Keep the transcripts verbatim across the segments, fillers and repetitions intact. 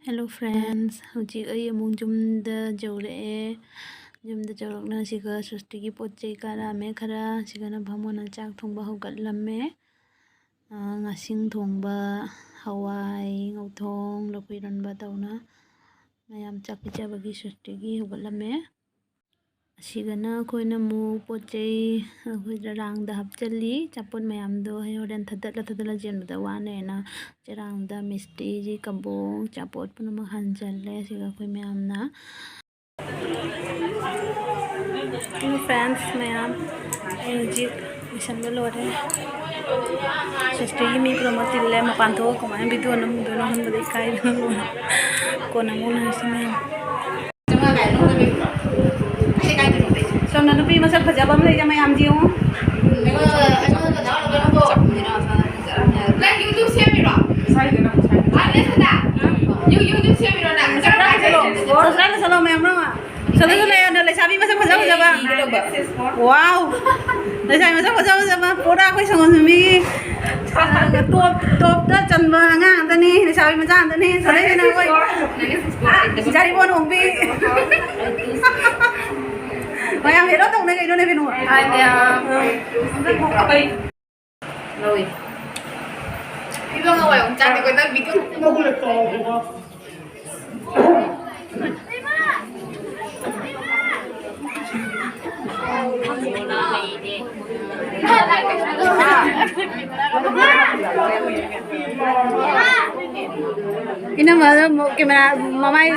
Hello friends, ꯍꯧꯖꯤꯛ ꯑꯩ ꯑꯃꯨꯛ ꯌꯨꯝꯗ ꯌꯧꯔꯛꯑꯦ꯫ ꯌꯨꯝꯗ ꯌꯧꯔꯛꯅ ꯁꯤꯒ ꯁ꯭ꯔꯤꯁꯇꯤꯒꯤ ꯄꯣꯠ ꯆꯩ ꯀꯥꯔꯛꯑꯝꯃꯦ ꯈꯔ꯫ ꯁꯤꯒꯅ ꯚꯥꯃꯣꯟꯅ ꯆꯥꯛ ꯊꯣꯡꯕ ꯍꯧꯒꯠꯂꯝꯃꯦ꯫ ꯑꯥ, ꯉꯥꯁꯤꯡ ꯊꯣꯡꯕ, ꯍꯋꯥꯏ, ꯉꯧꯊꯣꯡ, ꯂꯐꯨ ꯏꯔꯣꯟꯕ ꯇꯧꯅ ꯃꯌꯥꯝ ꯆꯥꯛ ꯄꯤꯖꯕꯒꯤ ꯁ꯭ꯔꯤꯁꯇꯤꯒꯤ ꯍꯧꯒꯠꯂꯝꯃꯦ꯫ ꯑꯁꯤꯒꯅ ꯑꯩꯈꯣꯏꯅ ꯑꯃꯨꯛ ꯄꯣꯠ ꯆꯩ ꯑꯩꯈꯣꯏ ꯆꯔꯥꯡꯗ ꯍꯥꯞꯆꯤꯜꯂꯤ꯫ ꯑꯆꯥꯄꯣꯠ ꯃꯌꯥꯝꯗꯣ ꯑꯩ ꯍꯣꯔꯦꯟ ꯊꯗꯠꯂ ꯊꯗꯠꯂ ꯆꯦꯟꯕꯗ ꯋꯥꯅꯦꯅ ꯆꯔꯥꯡꯗ ꯃꯤꯁꯇꯤꯒꯤ ꯀꯕꯣꯛ ꯑꯆꯥꯄꯣꯠ ꯄꯨꯝꯅꯃꯛ ꯍꯥꯟꯖꯜꯂꯦ꯫ ꯑꯁꯤꯒ ꯑꯩꯈꯣꯏ ꯃꯌꯥꯝꯅ Hello friends ꯃꯌꯥꯝ, ꯑꯩ ꯍꯧꯖꯤꯛ ꯂꯣꯏꯁꯟꯕ ꯂꯣꯏꯔꯦ꯫ ꯁ꯭ꯔꯤꯁꯇꯤꯒꯤ ꯃꯤ ꯄꯨꯝꯅꯃꯛ ꯇꯤꯜꯂꯦ꯫ ꯃꯄꯥꯟ ꯊꯣꯛꯑꯒ ꯀꯃꯥꯏꯅ ꯚꯤꯗꯤꯑꯣ ꯅꯝꯗꯣꯏꯅꯣ ꯈꯟꯕꯗ ꯏꯀꯥꯏꯕꯅ ꯂꯣꯏꯔꯦ꯫ ꯀꯣꯟꯅ ꯑꯃꯨꯛ ꯅꯪꯁꯤ ꯃꯌꯥꯝ꯫ ꯁꯣꯝꯗ ꯅꯨꯄꯤ ꯃꯁꯛ ꯐꯖꯕ ꯑꯃ ꯂꯩꯔꯦ, ꯃꯌꯥꯝ ꯌꯦꯡꯉꯨ꯫ ꯅꯪ YouTube ꯁꯦꯝꯃꯤꯔꯣ? You-, YouTube ꯁꯦꯝꯃꯤꯔꯣ ꯅꯪ? Subscribe ꯇꯧꯁꯜꯂꯣ, ꯃꯌꯥꯝ ꯑꯃ꯫ ꯁꯣꯝꯗꯁꯨ ꯂꯩꯌꯣ, ꯂꯩꯁꯥꯕꯤ ꯃꯁꯛ ꯐꯖ ꯐꯖꯕ꯫ Wow! ꯂꯩꯁꯥꯕꯤ ꯃꯁꯛ ꯐꯖ ꯐꯖꯕ, ꯄꯨꯔꯥ ꯑꯩꯈꯣꯏ ꯁꯪꯒꯣꯝ ꯅꯨꯃꯤꯒꯤ, ꯑ, top, topꯇ ꯆꯟꯕ ꯑꯉꯥꯡ ꯉꯥꯛꯇꯅꯤ, ꯂꯩꯁꯥꯕꯤ ꯃꯆꯥ ꯉꯥꯛꯇꯅꯤ꯫ ꯁꯣꯝꯗꯁꯤꯅ ꯑꯩꯈꯣꯏ ꯖꯥꯔꯤꯕꯣꯟ ꯑꯣꯡꯕꯤ꯫ ꯃꯌꯥꯝ hello ꯇꯧꯅ ꯀꯩꯅꯣꯅꯦ ꯀꯩꯅꯣ꯫ ꯂꯧꯏ꯫ ꯏꯕꯨꯡꯉꯣ, ꯍꯣꯏ, ꯑꯃꯨꯛ ꯆꯥꯗꯦꯀꯣ, ꯅꯪ video꯫ ꯏꯅꯝꯃꯗꯣ ꯑꯃꯨꯛ camera ꯃꯃꯥꯏ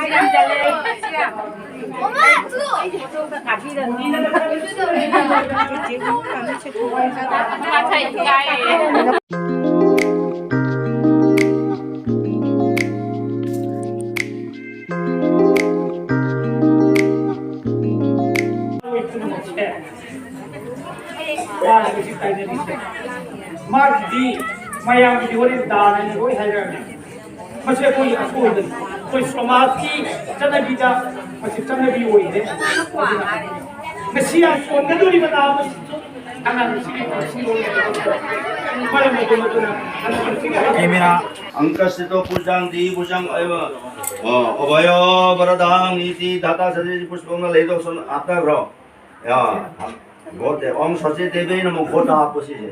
ꯃꯥꯒꯤꯗꯤ ꯃꯌꯥꯝꯒꯤꯗꯤ ꯍꯣꯔꯦꯟ ꯗꯥꯟ ꯍꯥꯏꯅ ꯂꯣꯏ ꯍꯥꯏꯔꯛꯑꯅꯤ꯫ ꯃꯁꯤ ꯑꯩꯈꯣꯏꯒꯤ ꯑꯁꯣꯏꯕꯅꯤ꯫ ꯑꯩꯈꯣꯏ ꯁꯃꯥꯖꯀꯤ ꯆꯠꯅꯕꯤꯗ ꯃꯁꯤ ꯆꯠꯅꯕꯤ ꯑꯣꯏꯔꯦ꯫ ꯑꯗꯨꯅ ꯉꯁꯤ ꯌꯥꯝ ꯆꯣꯡꯒꯗꯧꯔꯤꯕ ꯅꯍꯥ ꯑꯃꯁꯤꯁꯨ ꯑꯉꯥꯡꯁꯤꯒꯤ ꯄꯨꯟꯁꯤ ꯑꯣꯏꯔꯦ꯫ Camera. Angkasito pujang di pujang ayo. Oh, abhayo varadang iti data sadi puspong na ledo son atta bro. Ya. Gote, Om Sati Devi namo gota pusi je.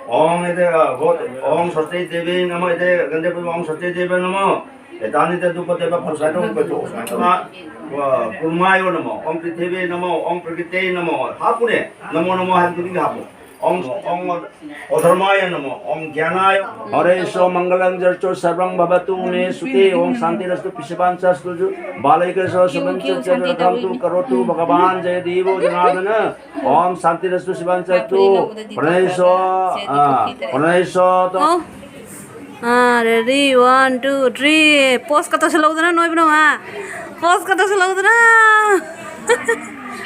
Om ite, ah, gote, Om Sati Devi namo ite, gande pu Om Sati Devi namo. Etani te dupa deva parsai to pe to. Ma, wa, kurmayo namo, Om Prithivi namo, Om Prakriti namo. Hapune, namo namo hapune hapu. Om, Om Adharmaya namo, Om Jnanaya. Hare so mangalam jarcho sarvam bhavatu me sukhi, Om shanti rastu pishivan sastu ju. Balike so sabantu karotu bhagavan jaya devo janadana. Om shanti rastu shivan sastu. Pranay so, ah, pranay so to. Oh. Ah, ready, one, two, three. Pose ka to slow dana, noi bana ma. Pose ka to slow dana.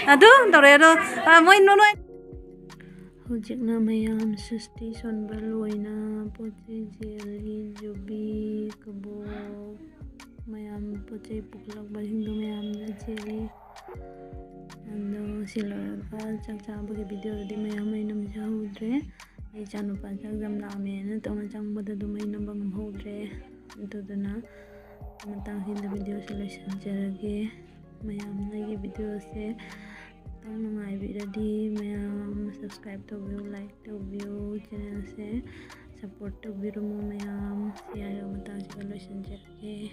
Adu, tore adu. Ah, moi no noi. ꯍꯧꯖꯤꯛꯅ ꯃꯌꯥꯝ ꯁꯨꯁꯇꯤ ꯁꯣꯟꯕ ꯂꯣꯏꯅ ꯄꯣꯠ ꯆꯩ ꯆꯦꯜꯂꯤ, ꯌꯨꯕꯤ, ꯀꯕꯣꯛ, ꯃꯌꯥꯝ ꯄꯣꯠ ꯆꯩ ꯄꯨꯈꯠꯂꯛꯄꯁꯤꯡꯗꯣ ꯃꯌꯥꯝꯅ ꯆꯦꯜꯂꯤ꯫ ꯑꯗꯣ ꯁꯤ ꯂꯣꯏꯔꯒ ꯆꯥꯛ ꯆꯥꯕꯒꯤ ꯚꯤꯗꯤꯑꯣꯗꯨꯗꯤ ꯃꯌꯥꯝ ꯑꯩ ꯅꯝꯖꯍꯧꯗ꯭ꯔꯦ꯫ ꯑꯩ ꯏꯆꯥꯅꯨꯄꯥ ꯆꯥꯛ ꯌꯥꯝ ꯂꯥꯝꯃꯦꯅ ꯇꯧꯅ ꯆꯪꯕꯗ ꯑꯗꯨꯝ ꯑꯩ ꯅꯝꯕ ꯉꯝꯍꯧꯗ꯭ꯔꯦ꯫ ꯑꯗꯨꯗꯨꯅ ꯃꯇꯥꯡꯁꯤꯗ ꯚꯤꯗꯤꯑꯣꯁꯦ ꯂꯣꯏꯁꯤꯟꯖꯔꯒꯦ꯫ ꯃꯌꯥꯝꯅ ꯑꯩꯒꯤ ꯚꯤꯗꯤꯑꯣꯁꯦ ꯈꯤꯇꯪ ꯅꯨꯡꯉꯥꯏꯕꯤꯔꯗꯤ ꯃꯌꯥꯝ subscribe ꯇꯧꯕꯤꯌꯨ, like ꯇꯧꯕꯤꯌꯨ, channelꯁꯦ support ꯇꯧꯕꯤꯔꯝꯃꯣ ꯃꯌꯥꯝ꯫ ꯁꯤ ꯍꯥꯏꯔꯒ ꯃꯇꯥꯡꯁꯤꯗ ꯂꯣꯏꯁꯤꯟꯖꯔꯒꯦ꯫